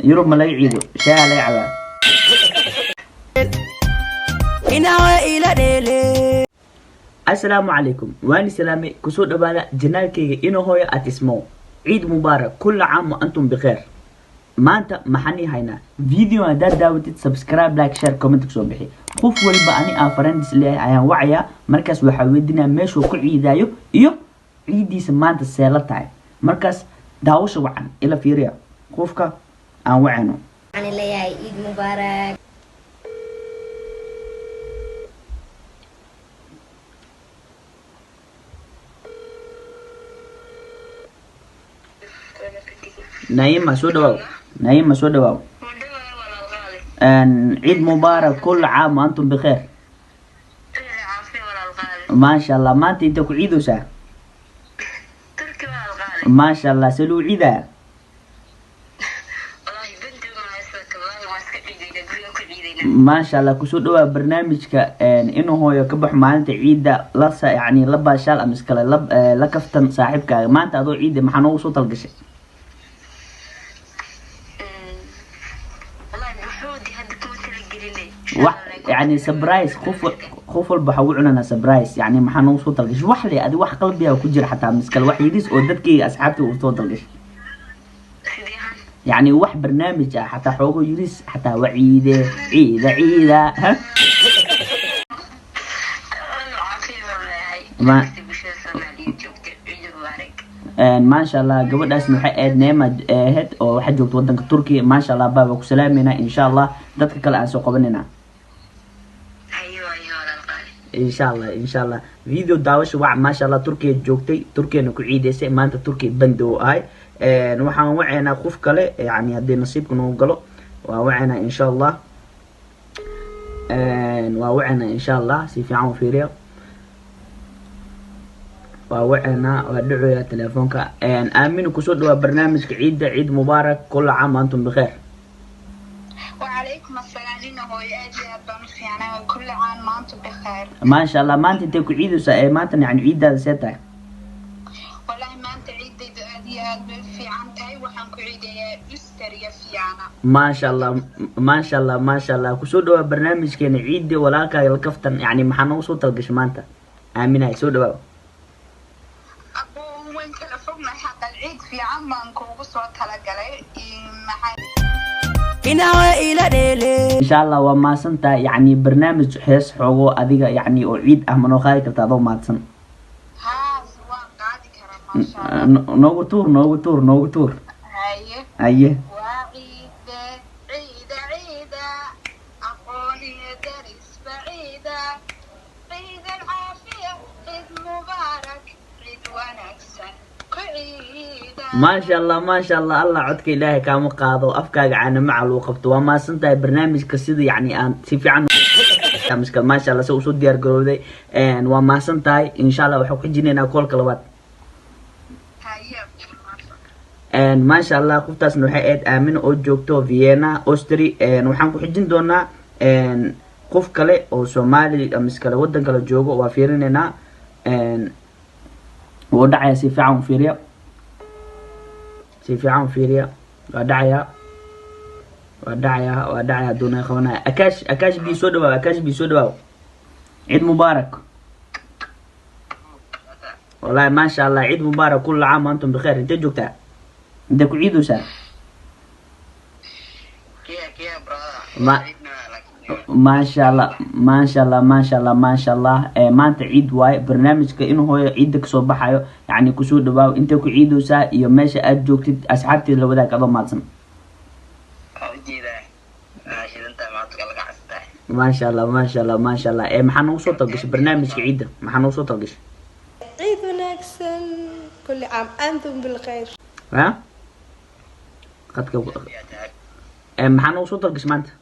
Yurub ma laga ciido, shaaha laga cabaa. Asalaamu calaykum, waani salaamay. Kusoo dhawaada channelkayga Inahoyo Atismo. Ciid mubaarak, kulla caam wa antum bikheer. Maanta maxaan ii haynaa video? Haddaad daawatid, subscribe, like, share, comment kusoo bixi. Qof waliba ani aan friends leeyahay ayaan wacayaa. Markaas waxaa weydiinaya meeshuu ku ciidaayo iyo ciidiisa maanta seela tahay. Markaas daawasha wacan, ila fiiriya qofka aan wacayno. Waxaan leeyahay ciid mubaarak. Naima, soo dhawaaw. Naima, soo dhawaaw. Ciid mubaarak, kulla caam wa antum bikheer. Maasha Allah, maanta inta ku ciidaysaa? Maasha Allah, see lagu ciidaa? Maasha Allah, kusoo dhawaa barnaamijka inuu hooyo ka baxo maalinta ciidda la yani la baashaal ama iskale la kaftan saaxiibkaaga. Maanta adoo ciidda maxaa noogu soo talgashay? Wax yani surprise, qof walba waxaa ugu cunanaa surprise. Yani maxaa noogu soo talgashay? Wax le adi wax qalbiga ku jira xataa miskale, wax yariis oo dadkayga asxaabta uu soo talgashay, yani wax barnaamij ah xataa, xoogo yariis xataa, waa ciide, ciida ciida ha. Maasha Allah, gabadhaasna waxay ahayd Neema ahayd oo waxaa joogta wadanka Turkiya. Maasha Allah, baa waa ku salaameynaa. Insha Allah dadka kale aan soo qabanayna, insha Allah. Insha Allah video daawasha wac. Maasha Allah, Turkiya joogtay, Turkiyana ku ciideysay. Maanta Turkiya bandi oo ahay. Waxaan wacaynaa qof kale, yani haddii nasiibka nagu galo waa wacaynaa, insha Allah. Waa wacaynaa, insha Allah. Si fiican u fiiriya, waa wacaynaa, waa dhacoyaa telefoonka. Aamina, kusoo dhawaa barnaamijka ciidda. Ciid mubaarak, kulla caam wa antum bikheer. وعليكم السلام إنه aad iyo aad baan u fiicnaa, كل عام وأنتم بخير. Maasha Allah, maanta intay ku ciidaysaa ee maanta yani ciiddaada see tahay? والله maanta ciidaydu aad iyo aad bay u fiican tahay. Waxaan ku ciidayaa Austria, Vienna. Maasha Allah, maasha Allah, maasha Allah. Kusoo dhawaa barnaamijkeena ciidda, walaalkaaga la kaftan. Yani maxaa noogu soo talgashay maanta, Aaminahay? Soo dhawaa. Abo, wayn kala fognahay xaqal. Ciid fiican baan kuugu soo talagalay. Maxaa Insha Allah, waa mahadsantahay. Yani barnaamij hees xoogo adiga yani oo ciid ah ma noo qaadi karta adoo mahadsan? Haas, waan qaadi karaa, maasha Allah. Noogu tuur, noogu tuur, noogu tuur. Haye. Haye. Waa ciide, ciida, ciida, aqoon iyo darisba ciida, ciid alcaafiya, ciid mubaarak, ciid wanaagsan ku ciida. Maasha Allah, maasha Allah. Allah codka Ilaahay kaama qaado, afkaaga caana maca lagu qabto. Waa mahadsan tahay. Barnaamijka sida yani aan si fiican barnaamijka, maasha Allah, si usoo diyaar garowday. Waa mahadsan tahay. Insha Allah waxaan ku xijinaynaa koolka labaad. Haye. Maasha Allah, qoftaasna waxay ahayd Aamina oo joogto Vienna, Austria. Waxaan ku xijin doonaa qof kale oo Soomaali ama iskale wadan kale joogo. Waa fiirinaynaa. Wuu dhacaya, si fiican u fiiriya, si fiican u fiiriya. Waa dhacaya, waa dhacaya, waa dhacaya. Doonaya qabanaya. Akash, Akash B, soo dhawaaw. Akash B, soo dhawaaw. Ciid mubaarak. Wallahi maasha Allah, ciid mubaarak, kulla caam wa antum bikheer. Intee joogtaa? Intee ku ciidaysaa? Maasha Allah, maasha Allah, maasha Allah, maasha Allah. Maanta ciid waaye. Barnaamijka inuu hooyo ciidda kasoo baxayo, yacni kusoo dhawaaw. Intee ku ciidaysaa iyo meesha aad joogtid asxaabteeda la wadaag adoo mahadsan. Waa ujeedaa, shidantaa maanta laga castaa. Maasha Allah, maasha Allah, maasha Allah. Maxaa noogu soo talgashay barnaamijka ciidda? Maxaa noogu soo talgashay? Ciid wanaagsan, kulli caam antum bilkhayr. Ha, qadka. Maxaa noogu soo talgashay maanta?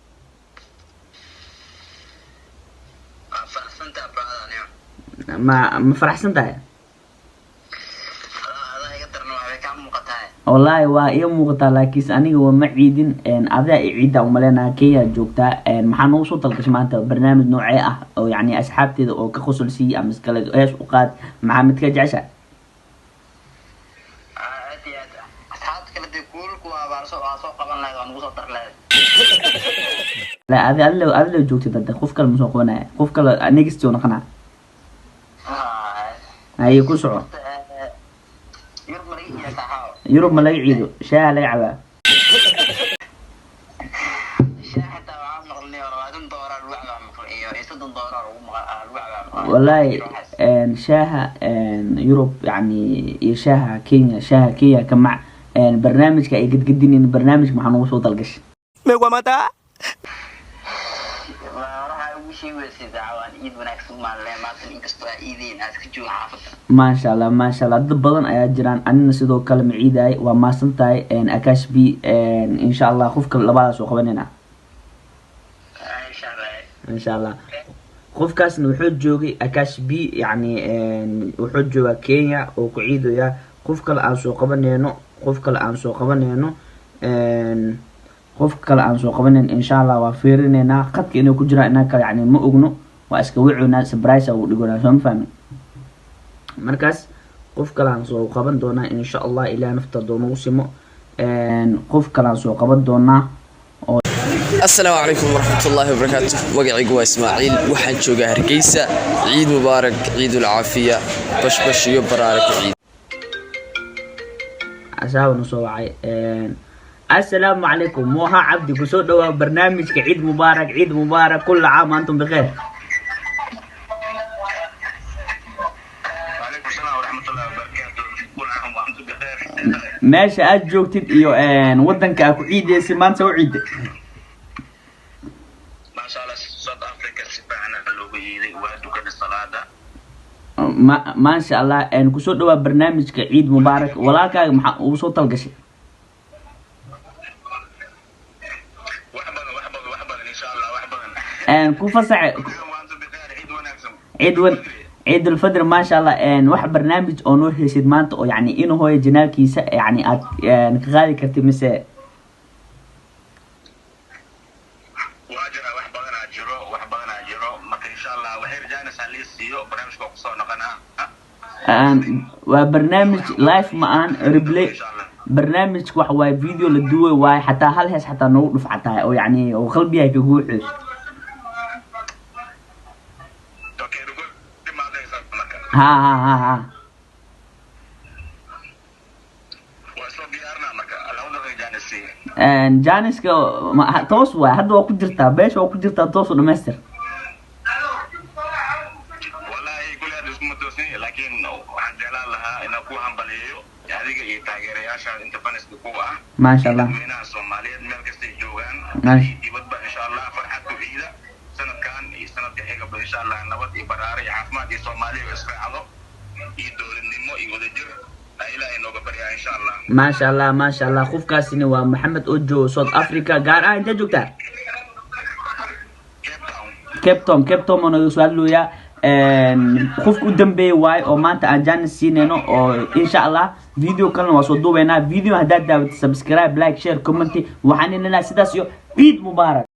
Waa faraxsantaa, brother, aniga. Ma faraxsan tahay? Adaa iga daran, waxbay kaa muuqataa. Wallaahi waa ii muuqataa, laakiinse aniga waa ma ciidin. Adaa i ciidda umaleynaha. Kenya joogtaa. Maxaa noogu soo talgashay maanta? Barnaamij noocee ah oo yacni asxaabteeda oo ka qosol siiya ama iskale hees u qaad? Maxaa midka jecesha? Aad iyo aad asxaabta kale dee kuulku waa. Waa soo qaban lahayd, waa nagu soo dar lahayd. La, adi adi la joogtid hadda, qof kale ma soo qabanaya, qof kale next oo noqonaa. Haye, ku soco. Yurub ma laga ciidaa, saaxaawo? Yurub ma laga ciido, shaaha laga cabaa. Shaah xitaa waxaa maqlnay oo $20 lagu cabaa maqlay iyo $30 lagu cabaa maqlay. Wallahi shaaha Yurub yani iyo shaaha Kenya, shaaha Kenya ka mac barnaamijka ay gadgadinin. Barnaamijka maxaa nagu soo dalgashay? Waxaa ugu sheegaysa dacwaan ciid wanaagsan maalle maanta, inkastoo aa ciidayn, aad iska jooga xaafadda. Maasha Allah, maasha Allah. Dad badan ayaa jiraan, anina sidoo kale ma ciidaay. Waa maasan tahay, Akash B. Insha Allah qofka labadaas oo qabanayna. Insha Allah. Insha Allah. Qofkaasna wuxuu joogay Akash B, yani wuxuu joogaa Kenya oo ku ciidaya. Qof kale aan soo qabaneyno, qof kale aan soo qabaneyno, qof kale aan soo qabaneyno, insha Allah waa fiirineynaa khadka inay ku jiraan inaa kale, yani ma ogno, waa iska wacoynaa, surprise uu dhigonaa, soo ma fahmin? Markaas qof kale aan soo qaban doonaa, insha Allah, Ilaah nafta doonugu simo, qof kale aan soo qaban doonaa. Asalaamu calaykum waraxmatullaahi wabarakaatu. Magacaygu waa Ismaaciil, waxaan joogaa Hargeysa. Ciid mubaarak, ciidul caafiya, bashbash iyo baraare ku ciid. Asaabana soo wacay. Assalaamu calaykum, Moha Cabdi, kusoo dhawaa barnaamijka. Ciid mubaarak, ciid mubaarak, kulla caam antum bikheer. وعليكم السلام ورحمة الله وبركاته، كل عام وأنتم بخير. Meesha aad joogtid iyo wadanka aad ku ciideysa maanta u ciida? ما شاء الله, South Africa si fiican loogu ciiday, waa tukanay salaada. Maasha Allah. Kusoo dhawaa barnaamijka, ciid mubaarak. Walaalkaaga maxaa ugu soo talgashay? Wax badan, wax badan, wax badan, insha Allah, wax badan. Ku fasaxe. كل عام وأنتم بخير, ciid wanaagsan. Ciid wan Ciidulfadr, maasha Allah. Wax barnaamij oo noo heysid maanta oo yani inuu hooyo janaalkiisa yani aad ka qaadi kartid mise? Waa jira, wax badanaa jiro, wax badanaa jiro. Marka insha Allah waxay rajaynaysaa lii siiyo barnaamijka waa kusoo noqonaa. Waa barnaamij live ma ahan, replay. Insha Allah. Barnaamijka waxa waaye video la duway waaye, xataa hal hees xataa noogu dhufcataa oo yani oo qalbiga ka guuxayso. Okay, recording maad haysaa marka? Ha ha ha ha. Waa soo diyaarinaa marka labada rajaanis siiya. Janiska toos waay, hadda waa ku jirtaa, beesha waa ku jirtaa, toos u dhamaystir. Wallaahi kulli aad iskuma toosin, laakiin waxaan jeclaan lahaa inaan ku hambaliyeeyo adiga iyo taageerayaasha inta faniska kuwa ah, Maasha Allah. dadweynaha Soomaaliyeed meel kastay joogaan Maasha. dibadba. Insha Allah farxad ku ciida sanadkan iyo sanadka xigaba, insha Allah, nabad iyo baraare iyo caafimaad iyo Soomaaliya oo israacdo iyo dowladnimo iyo wadajir aa Ilaahay nooga baryaa, insha Allah. Maasha Allah, maasha Allah. Qofkaasina waa Maxamed oo joogo South Africa, gaar ahaan intee joogtaa? Cape Town. Cape Town, Cape Town oo naga soo hadlooyaa. Qofka u dambeeyay waaye oo maanta aan janis siinayno, oo insha Allah video kalena waa soo duubaynaa. Video haddaad daawatid, subscribe, like, share, comment. Waxaan idin lenahay sidaas iyo ciid mubaarak.